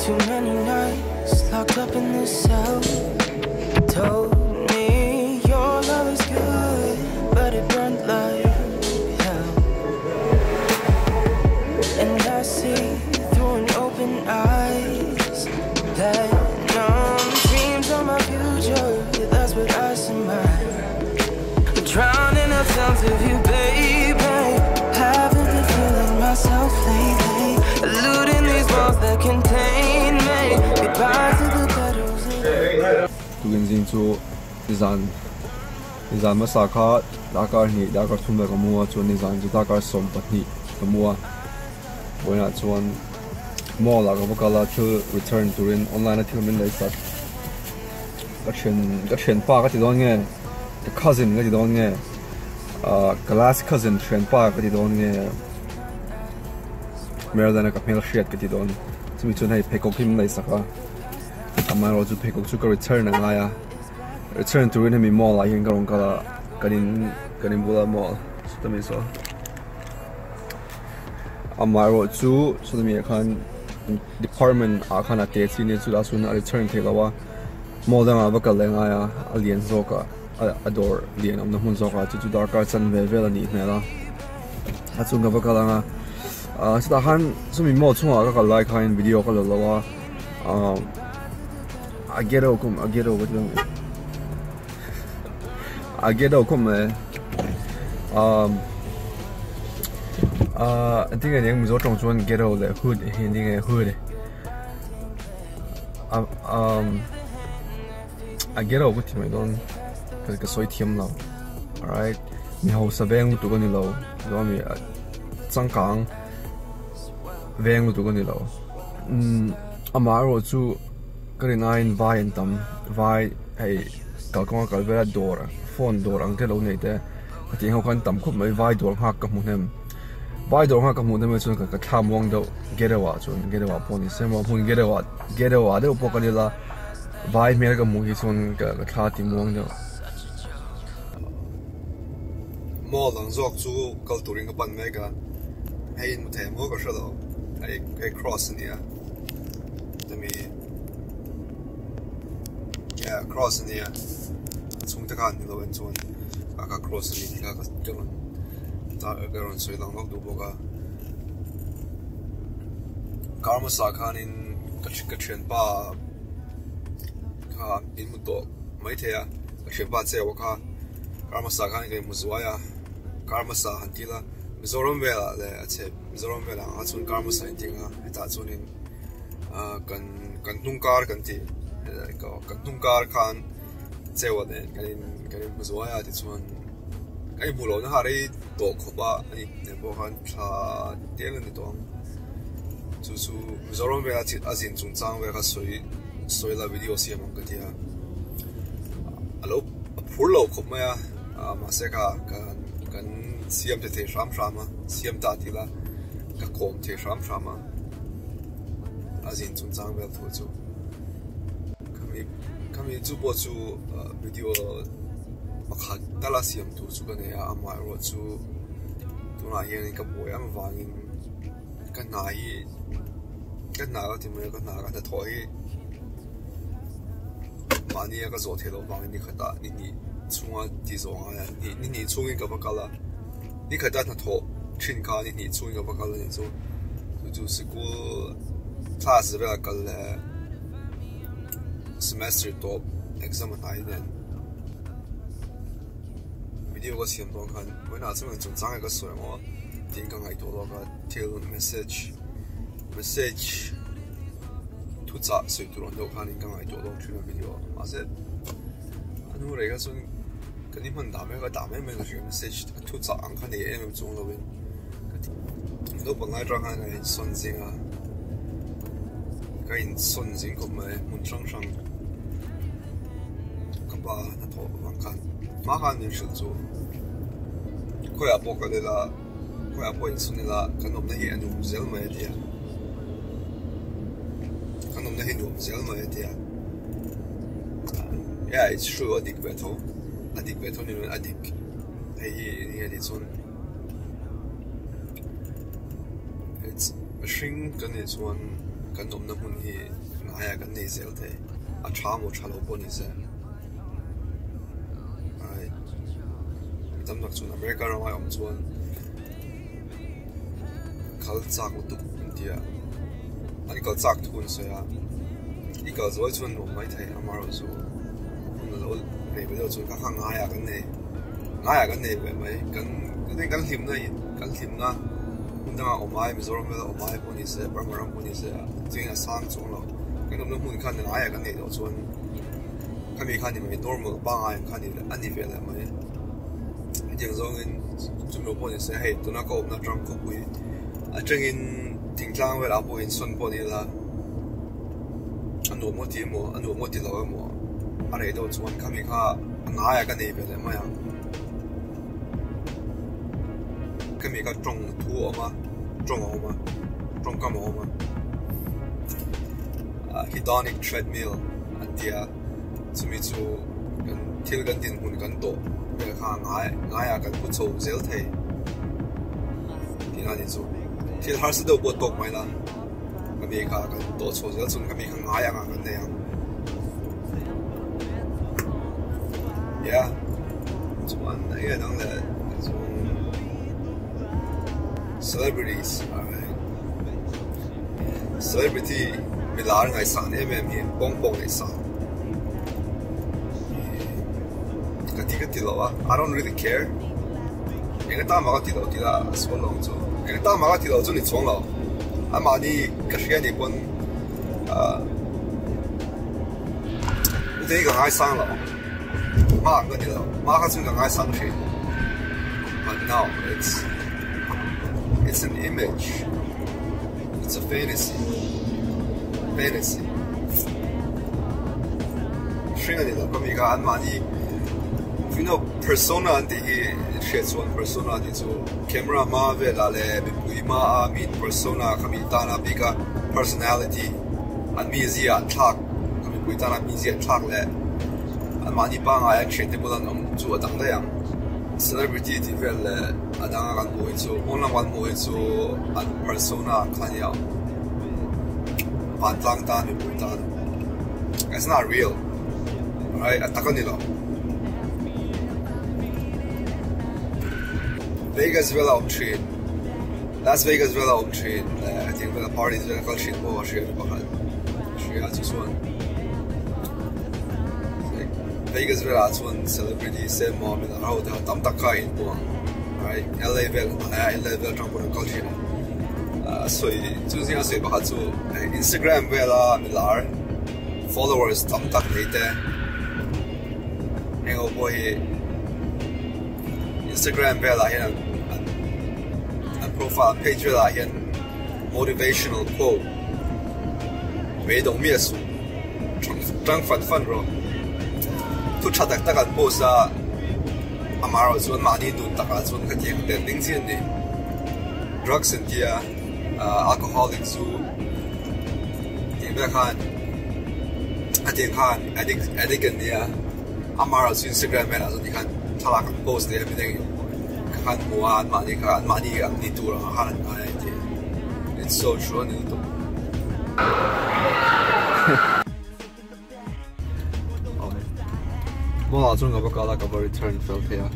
Too many nights locked up in this cell. Told me your love is good, but it burned like hell. And I see through an open eyes that numb dreams of my future. That's what I surmise. I'm drowning out sounds of you, baby. Haven't been feeling myself lately. Eluding these walls that contain me. Goodbye to the petals. Tukin zing chu nizan nizan hmasa kha darkar hnih darkar thum vel ka mu a chuan nizan chu darkar 12 ka mu a vawiinah chuan mall ah ka va kal a thil return turin online a thil min lei sak ka thian ka thianpa ka ti dawn nge ka cousin ka ti dawn nge ah ka last cousin thianpa ka ti dawn nge Maryland a ka hmel hriat ka ti dawn chumi chuan hei pheikhawk hi min lei sak a amaherawh chu pheikhawk chu ka return a ngai a return turin hemi mall ah hian ka rawn kal a kan in kan in bula mall sawta mi saw amaherawh chu sawta mi ah khan department ah khan a te chi nia chulai chuan a return theih loh a mall dangah va kal leh ngai a a lian zawk a a dawr lian awmna hmun zawk ah chu chu darkar chanve vel a nih hmel a a chung ka va kal ang a ah chutah khan chumi mall chhungah ka kal lai khan video ka la lo a ah a ghetto kum a ghetto ka ti ang a ghetto khawp mai ah ah engtin nge niang mizo tawng chuan ghetto leh hood hi engtin nge hood ah um a ghetto ka ti mai dawn ka sawi thiam lo alright mi hausa veng lutuk a ni lo chuan mi changkang veng lutuk a ni lo umm amaherawh chu ka rin aiin vai an tam vai hei kalkawng a kal vel a dawr phone dawr ang te lo nei te ka tih ho khan tam khawp mai vai dawr nghak ka hmu hnem vai dawr nghak ka hmuh hnem ah chuan ka thla muang deuh ghetto ah chuan ghetto ah pawh ni se maw hmun ghetto ah ghetto ah deuh pawh ka ni la vai hmel ka hmuh hi chuan ka thla ti muang deuh. Mall ang zawk chu kal turin ka pan mek a hei in hmu thei maw ka hre lo hei hei cross a nia chumi yeah cross a nia a chhungte khan ni lo en chuan a kha cross a ni tih kha ka rawn ka rawn sawi lang lawk duh bawk a kar hmasa khanin ka ka thianpa kha in hmu tawh maithei a ka thianpa cheu a kha kar hmasa khan ka inhmu zuai a kar hmasa han ti ila Mizoram velah leh a chhe Mizoram velah ang a chuan kar hmasa in tih ang a hetah chuanin ah kan kan hnung kar kan tih kan hnung kar khan cheu a nen kan in kan inhmu zuai a tichuan kan inhmuh lohna kha a rei tawh khawp a ani nen pawh khan thla tel a ni tawh ang chu chu Mizoram vela a zin chungchang vel kha sawi sawi la video siam ang ka ti a a lo a phur lo khawp mai a ah mahse kha kan kan siam thei thei hram hram a siam ta tih la ka kawm thei hram hram a a zin chungchang vel thu chu khami khami chu pawh chu video pakhat tal a siam tur chu ka nei a amaherawh chu tunah hian ka buai em avangin ka hna hi ka hna ka ti mai a ka hna ka hnathawh hi mahni a ka zawh theih loh vangin ni khatah ni hnih chhunga ti zawh a ngai a ni hnih chhungin ka va kal a ni khata hnathawh thin kha ni hnih chhungin ka va kal a ni chu chu chu sikul class vel kal leh semester tawp exam a hnai nen video ka siam dawn khan vawiinah chuan eng chungchang nge ka sawi ang aw tiin ka ngaihtuah lawk a thil message message thuchah sawi tur ang deuh khanin ka ngaihtuah lawk thin a video ah mahse a hnu rei kha chuan kan i hman dah mai ka dah mai mai ka hria message thuchah ang kha nei em em chuang lovin naupang lai atang khan ka insawn zing a ka insawn zing khawp mai hmun hrang hrang ka pa hnathawh vang khan hma khan min hrilh chu khawiah pawh kal ila khawiah pawh insawn ila kan awmna hi a nuam zel mai a ti a kan awmna hi nuam zel mai a ti a yeah it's true a dik ve tho a dik ve tho ni loin a dik hei hi eng nge tih chuan it's mihring kan nih chuan. kan awmna hmun hi ngaiah kan nei zel thei a tha maw tha lo pawh ni se ai mi tam tak chuan America ramah awm chuan kal chak lutuk an ti a an kal chak thu an sawi a i kal zuai chuan nuam mai thei amaherawhchu hun a lo rei ve deuh chuan kha kha ngaiah kan nei ngaiah kan nei ve mai kan kan hlimna in kan hlimna hmun dangah awm ai Mizoram vel awm ai pawh ni se Burma ram pawh ni se cheng a sang chuang lo kan awmna hmun khan ngaiah kan neih loh chuan khami kha ni mai normal pangngai ang kha a ni ve leh mai hetiang zawngin chumi lo pawh ni se hei tuna ka awmna atang khawpui atangin thingtlang velah pawh insawn pawh ni ila a nuam ngawt ti emaw a nuam ngawt ti lo emaw a reh deuh chuan khami kha a ngaiah ka nei ve leh mai ang. Khami kha tawng thu a awm a tawng a awm a tawngkam a awm a hedonic treadmill an ti a chumi chu kan thil kan dinhmun kan tawh vel kha a ngai ngaiah kan pu chho zel thei tihna a ni chu thil harsa deuh pawh tawk mai la khami kha kan tawh chho zel chuan khami kha ngai angah kan nei ang yeah chuan enge dang leh chuan celebrities alright celebrity milar ngaihsan em em hi pawng pawng ngaihsan ka ti ka ti lo a I don't really care eng atan mah ka ti lo tih lah a sual lo ang chu eng atan mah ka ti lo chu ni chuang lo amahni ka hria nih pawn ah heti hi ka ngaisang lo hma ang ka ti lo hma kha chuan ka ngaisang thin but now it's it's an image it's a fantasy fantasy hring a ni lo ka mi kha anmahni you know persona an tih hi hriat chuan persona tih chu camera hma velah leh mipui hma a mi persona kha mi tana bik a personality an mizia an thlak ka mipui tana mizia an thlak leh anmahni pangngai an thiante bula an awm chu a dang daih ang celebrity tih vel leh a danga kan hmuh hi chu pawn lama kan hmuh hi chu an persona ang kha a nia vantlang tan mipui tan it's not real alright a tak a ni lo Vegas vela awm thin Las Vegas vela awm thin leh hetiang vela parties vela kal thin pawh a hria mi pakhat hria chu chuan Vegas velah chuan celebrity se maw mi dang ho te kha tam tak kha a inpuang right LA vel a LA vel atang pawhin an kal thin a a sawi chu zinga sawi pakhat chu Instagram vela mi lar followers tam tak nei te heng ho pawh hi Instagram velah hian an an profile page velah hian motivational quote beidawng miah suh tang fan fan rawh thu tha tak tak an post a amaherawh chuan mahni nun takah chuan khatiang tel ding chi an ni drugs an tia alcoholic chu tih vel khan a tiang khan addict addict an nia amaherawh chu Instagram velah chuan tikhan thlalak an post leh a midang in khan hmu a anmahni kha anmahni ang ni tur ang khan an ngai a ti it's so true a ni lutuk. Mall ah chuan ka va kal a ka va return fel thei a.